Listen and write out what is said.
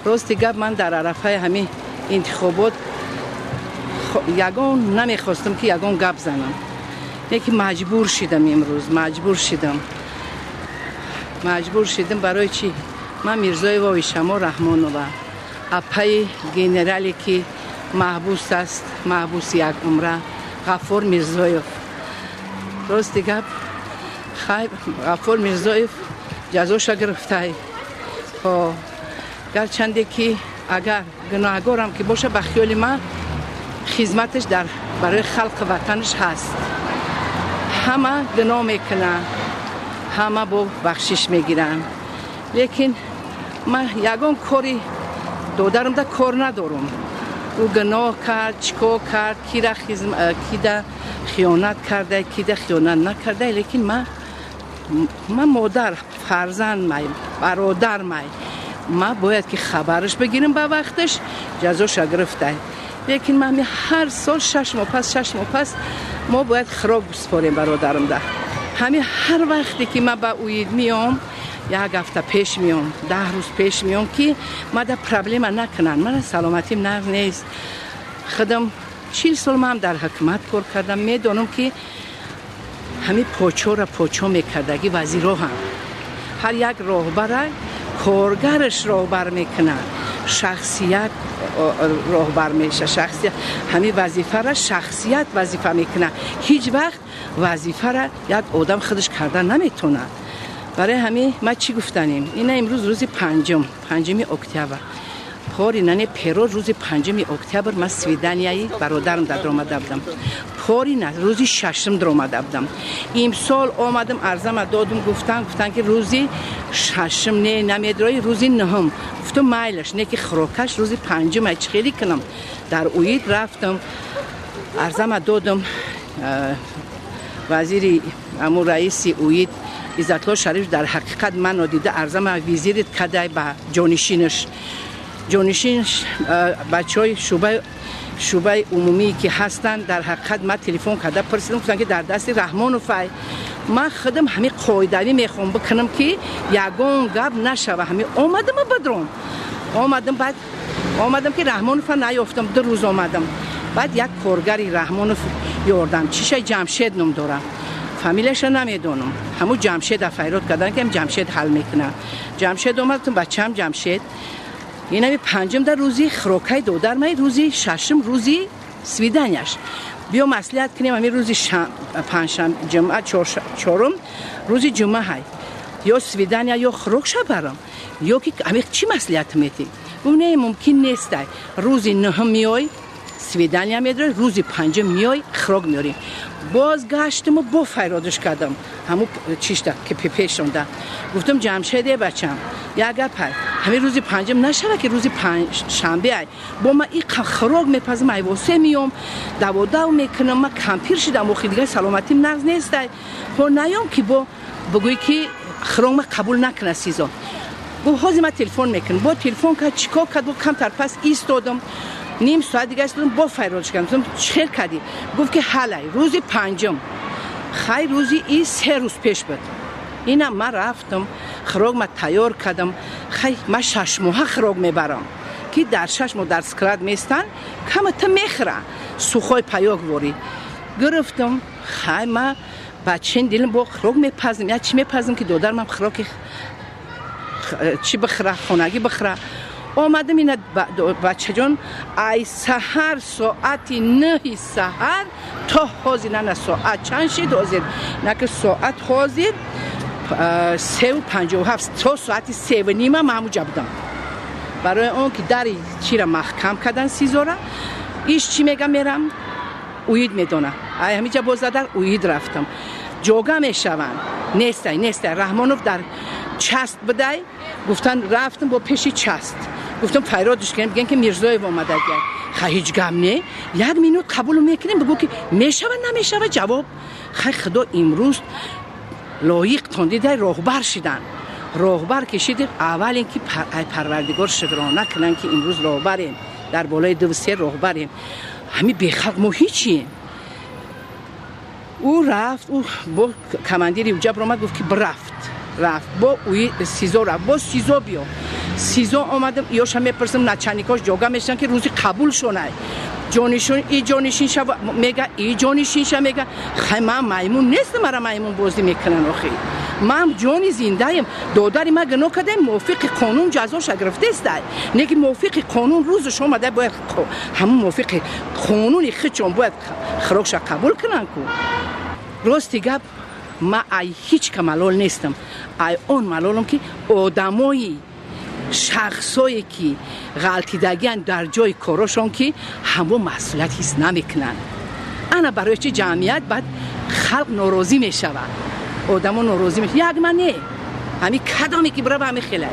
Рости гап, ман дар арафаи ҳамин интихобот ягон намехостам, ки ягон гап занам, лекин маҷбур шидам. Имрӯз маҷбур шидам, маҷбур шидам. Барои чӣ? Ман Мирзоева Оишамо Раҳмонова, апаи генерале, ки маҳбус аст, маҳбуси якумра Ғаффор Мирзоев. Рости гап, хай, Ғаффор Мирзоев ҷазоша гирифтай. Гарчанде ки агар гуноҳгорам ки боша, ба хиёли ман хизматаш дар барои халқи ватанаш ҳаст. Ҳама гуноҳ мекунанд, ҳама бо бахшиш мегиранд, лекин ман ягон кори додарамда кор надорум. Ӯ гуноҳ кард, чӣ кор кард, кира кида хиёнат карда, кида хиёнат накарда, лекин ман модар, фарзанд май, бародар май, ман бояд ки хабараш бигирам ба вақташ. Ҷазоша гирифтай, лекин ман ҳар сол 6 моҳ пас, 6 моҳ пас мо бояд хӯрок биспорем бародарамда. Ҳамин ҳар вақте ки ман ба УИД меом, як ҳафта пеш меом, 10 рӯз пеш меом, ки мада проблема накунанд. Мана саломатим нағз нест. Худам 40 сол ман дар ҳукумат кор кардам, медонам, ки ҳамин почора почо мекардагӣ вазиро ҳам. Ҳар як роҳбара коргараш роҳбар мекунад, шахсият роҳбар меша, шахсият ҳамин вазифара шахсият вазифа мекунад. Ҳеҷ вақт вазифара як одам худаш карда наметонад. Барои ҳамин ман чӣ гуфтанем? Ина имрӯз рӯзи панҷум, 5-уми октябр. Пори нане перо рӯзи 5-уми октябр ман свиданияи бародарам дар омада будам. Пори на, рӯзи шашум даромада будам. Имсол омадам, арзама додум, гуфтан, ки рӯзи шашум не, намедрои, рӯзи нӯҳум. Гуфтум, майлаш, не, ки хӯрокаш рӯзи панҷум, ай чӣ хеле кунам? Дар УИД рафтам, арзама додум. Вазири аму раиси УИД Иззатло Шариф дар ҳақиқат манро дида, арзама визирит кадай ба ҷонишинаш. Ҷонишинаш, бачаҳои шӯъбаи умумие ки ҳастанд, дар ҳақиқат ман телефон карда пурсидам, гуфтанд, ки дар дасти Раҳмоновай. Ман худам ҳамин қоидавӣ мехоҳам бикунам, ки ягон гап нашава. Ҳамин омадама бадром омадам, баъд омадам, ки Раҳмонова наёфтам. 2 рӯз омадам, баъд як коргари Раҳмонов ёрдам чишай, Ҷамшед ном дорам, фамилияша намедонам. Ҳамун Ҷамшеда файрод кардан, ки Ҷамшед ҳал мекунад. Ҷамшед омад, бачаам Ҷамшед, инами панҷум дар рӯзи хӯрокаи додармай, рӯзи шашум рӯзи свиданияш. Биё маслиҳат кунем. Ҳамин рӯзи панҷшанбе, ҷумъа, чорум рӯзи ҷумъа ҳай, ё свидания, ё хӯрок шабарам, ё ки ҳамин чӣ маслиҳат метӣ? Гуфт, не, мумкин нестай. Рӯзи нӯҳум меой, свидания медорӣ, рӯзи панҷум меой, хӯрок меорӣ. Боз гаштиму бо файродиш кардам ҳамун чишта ки пешонда. Гуфтам, Ҷамшеде, бачам, як гапай, ҳамин рӯзи панҷум нашава, ки рӯзи шанбе ай, бо ма и хӯрок мепазам, айвосе меом, даводав мекунам. Ма кампир шидам, охи дигар саломатим нағз нестай. Ҳо наём, ки бо бигӯӣ, ки хӯрок ма қабул накуна СИЗО. Гуфт, ҳозир ман телефон мекунам. Бо телефон кард, чӣ кор кард, бо камтар пас истодам, ним соат дига истодам, бо файродш кардам. Чӣ хел кардӣ? Гуфт, ки ҳалай, рӯзи панҷум. Хай, рӯзи и 3 рӯз пеш буд. Инам ман рафтам, хӯрок ма тайёр кардам. Хай, ман 6 моҳа хӯрок мебарам, ки дар 6 моҳ дар склад местан, кама та мехӯра, сухой паёк ворӣ гирифтам. Хай, ма ба чин дилам бо хӯрок мепазм, я чӣ мепазм, ки додармам хӯроки чӣ бихӯра, хонагӣ бихӯра. Омадам, ина бачаҷон, ай саҳар соати 9-и саҳар то ҳозир, нана соат чанд шид ҳозир, наки соат ҳозир 3:57, то соати 3:30 ман ҳамуҷа будам, барои он ки дари чира маҳкам кардан СИЗОра. Иш чӣ мегам, мерам УИД медона. Ай ҳамиҷа боз задар УИД рафтам, ҷога мешаванд, нестай, нестай. Раҳмонов дар часть будай, гуфтан. Рафтам бо пеши часть, гуфтам, файродиш кунем, бигӯем, ки Мирзоев омадагия. Ха, ҳеҷ гап не, як минут қабул мекунем, бигӯ, ки мешава, намешава ҷавоб. Хай, худо имрӯз лоиқтон дидай, роҳбар шидан. Роҳбар ки шиди, аввалин ки ай Парвардигор шукрона кунанд, ки имрӯз роҳбарем, дар болои ду се роҳбарем. Ҳамин бехалқ мо ҳичием. Ӯ рафт, ӯ бо командири уҷа баромад, гуфт, ки бирафт, рафт бо СИЗО, рафт бо СИЗО биё. СИЗО омадам, ёша мепурсам, начальникош ҷога мешаванд, ки рӯзи қабул шонай, ҷонишин и ҷонишин ша мега, и ҷонишин ша мега. Хай, ман маймун нестам, мара маймун бозӣ мекунанд. Охи, ман ҷони зиндаем. Додари ма гуноҳ кардем, мувофиқи қонун ҷазоша гирифтестай, не ки мувофиқи қонун рӯзаш омада, бояд ҳамун мувофиқи қонуни худшон бояд хирокша қабул кунанд ку. Рости гап, ма ай ҳеҷ ка малол нестам, ай он малолам, ки одамои, шахсое ки ғалтидагиан дар ҷои корошон, ки ҳамо масъулият ҳис намекунанд. Ана барои чи ҷамъият, баъд халқ норозӣ мешавад, одамо норозӣ мешавад. Як ман не, ҳами кадоме ки бирава, ҳами хеле.